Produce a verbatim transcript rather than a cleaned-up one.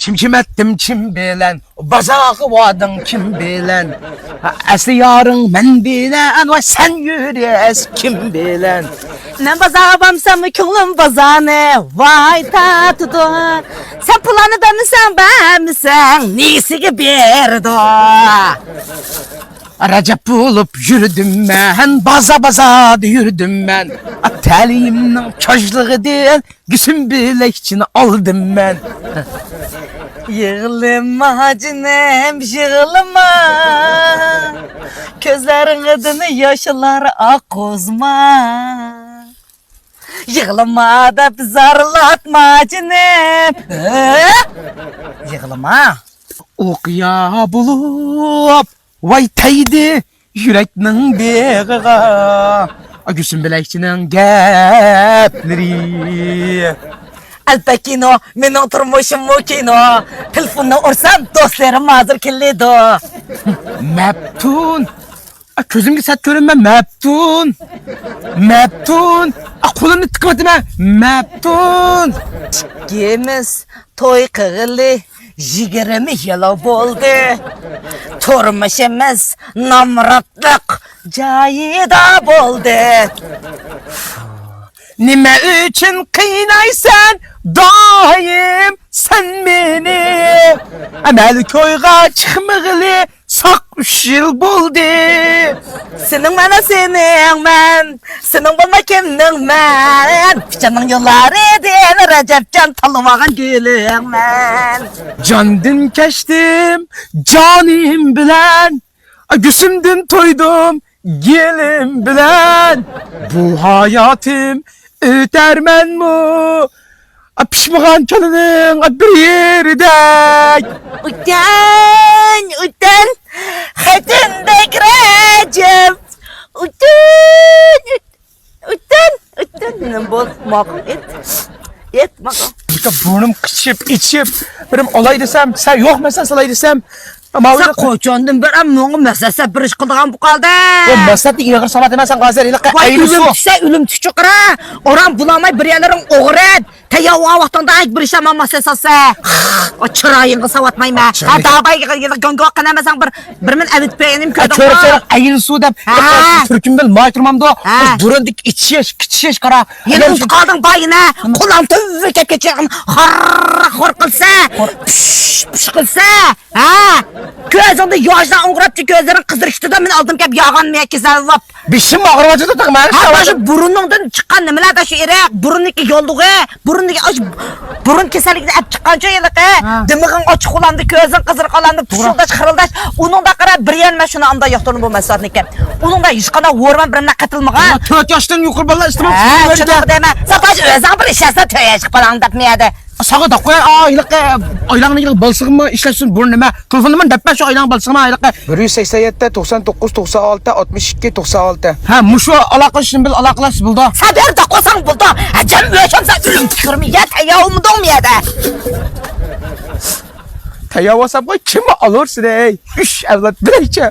چىم-چىم ئەتتىم چىم بىلەن، بازارغا باردىڭ كىم بىلەن؟ ئەسلى يارىڭ مەن بىلەن، ۋاي سەن يۈرەس كىم بىلەن؟ مەن بازارغا بارمىساممۇ كۆڭلۈم بازارنى ۋاي تارتىدۇ. سەن پۇللارنى بەرمىسەڭ، بەرمىسەڭ نېسىگە بېرىدۇ؟ رەجەپ بولۇپ يۈردۈم مەن، بازار-بازاردا يۈردۈم مەن. تەلىيىمنىڭ كاجلىقىدىن گۈسۈم بىلەكچىنى ئالدىم مەن. يىغلىما جېنىم، يىغلىما. كۆزلىرىڭدىن ياشلار ئاققۇزما. يىغلىما دەپ زارلاتما جېنىم. ھە؟ يىغلىما. ئوقيا بولۇپ ۋاي تەگدى يۈرەكنىڭ بېغىغا، گۈسۈم بىلەكچىنىڭ گەپلىرى. ئەلپەت كىنو، مېنىڭ تۇرمۇشۇممۇ كىنو. تېلېفوننى ئۇرسام، دوستلىرىم ھازىر كېلىدۇ. مەپتۇن. ئا، كۆزۈمگە سەت كۆرۈنمە، مەپتۇن. مەپتۇن. ئا، قولۇمنى تىقىۋېتىمەن، مەپتۇن. ئىككىمىز توي قىغىلى يىگىرمە يىل بولدى. تۇرمۇشىمىز نامراتلىق جايىدا بولدى. نېمە ئۈچۈن قىينايسەن دائىم سەن مېنى؟ ئەمەلىي تويغا چىقمىغىلى ساق ئۈچ يىل بولدى. سېنىڭ مانا سېنىڭ مەن، سېنىڭ بولماي كىمنىڭ مەن؟ پىچاننىڭ يوللىرىدىن رەجەپجان تاللىۋالغان گۈلۈڭ مەن. جاندىن كەچتىم جانىم بىلەن، گۈسۈمدىن تويدۇم گېلىم بىلەن. بۇ ھاياتىم ئۆتەرمەنمۇ پىشمىغان كەلىنىڭ بىر يېرىدەك. ئۇتان، ئۇتان، خېتىندەك رەجەپ. ئۇتان، ئۇتان، ئۇتان. بول، ماقۇل، ئېيت. ئېيت، ماقۇل. بۇرنۇم قىچىشىپ، ئىچىشىپ، بىرىم ئالاي دېسەم، سەن يوق مەسەن سالاي دېسەم، ماۋۇ سەن قوچاندىن بېرى ماڭا مەسلىھەت بېرىش قىلىدىغان بولۇپ قالدى. بۇ مەسلىھەتنى ئېغىر سالاتىمەن سەن ھازىر، ھېلىقى ۋاي، ئەينى ئۆلۈم سۇ. چۈشسە، ئۆلۈم چۈشۈپ چىقىرا. ئوران بۇلاماي بىر يەرلىرىڭ ئوغرىت. تەييار ۋاقتىڭدا بىر ئىشلار ماڭا مەسلىھەت سالسا. ئا، چىرايىڭغا ساۋاتمايمەن. ھە، چىراي. داباي، گاڭگا قېنەمەسەڭ بىر، بىر مەن ئەۋېتىپ بېرەيىن، ھە، كۆردۈڭمۇ؟ كۆرۈپ سەن ئەينى سۇ دەپ، ھە. تۈركۈمدىن ماي تۇرمامدۇ؟ ھە. بۇرۇندىكى ئىچىش، كىچىش قارا. يەنە ئۇنتۇپ قالدىڭ بايىنە. قولۇڭ تۈۋىگە كەپ كېتىشىدىغان خار، خور قىلسا، پۇش، پۇش قىلسا. ھە؟ كۆزۈڭدە ياشلار ئوڭغىراپچۇ، كۆزلىرىڭ قىزىرىشتىدا مېنى ئالدىم كەپ ياغان مېيەك كېسەل بوپ. بېشىم ئاغرىۋاتىدۇ تېخى مەن. ھە، شۇ بۇرۇنۇڭدىن چىققان نېمىلەر دە شۇ ئېرىق، بۇرۇننىڭكى يوللۇغى، بۇرۇننىڭكى ئاشۇ بۇرۇن كېسەللىكىدىن ئەپ چىققانچۇ ھېلىقى. ھە. دىمىغىڭ ئاچچىق بولامدۇ، كۆزۈڭ قىزىرىق قالامدۇ، پۇشۇلداش، خىرىلداش. ئۇنىڭدا قارا بىر يەر مەن شۇنى ئاندا ياقتۇرۇم بۇ مەھسۇلاتنىكەن. ئۇنىڭدا ھېچقانداق ھورمون بىر نەق قېتىلمىغان. تۆت ياشتىن يۇقىرى بالىلار ئىستېمال قىلىش. شۇنىڭغا دەيمەن. ساپاش ئۆزۈڭ بىر ئىشلەتسەن تۆت ياشلىق بالاڭنى دەپ مەيەدە. ساڭا دەپ قوياي، ئا، ھېلىقى ئايلاڭنى ھېلىقى بالىسىغىمۇ ئىشلەتسۇن بۇرۇن نېمە. تېلېفوننى مەن دەپ بەر شۇ ئايلاڭ بالىسىغىمۇ ھېلىقى. بىر يۈز سەكسەن يەتتە، توقسان توققۇز، توقسان ئالتە، ئاتمىش ئىككى، توقسان ئالتە. ھە، مۇشۇ ئالاقىلىشىشنى بىل ئالاقىلەش بولدى. سەن بىر دەپ قويساڭ بولدى. ھە، جەم ئۆلچەم سەن ئۆلۈم تۈكۈرمە يە، تەييارمىدىڭمۇ يەدە؟ تەييار بولسام قوي، كىم ئالۇر سېنى، ئەي؟ ئۈچ ئەۋلاد بىلەيچە.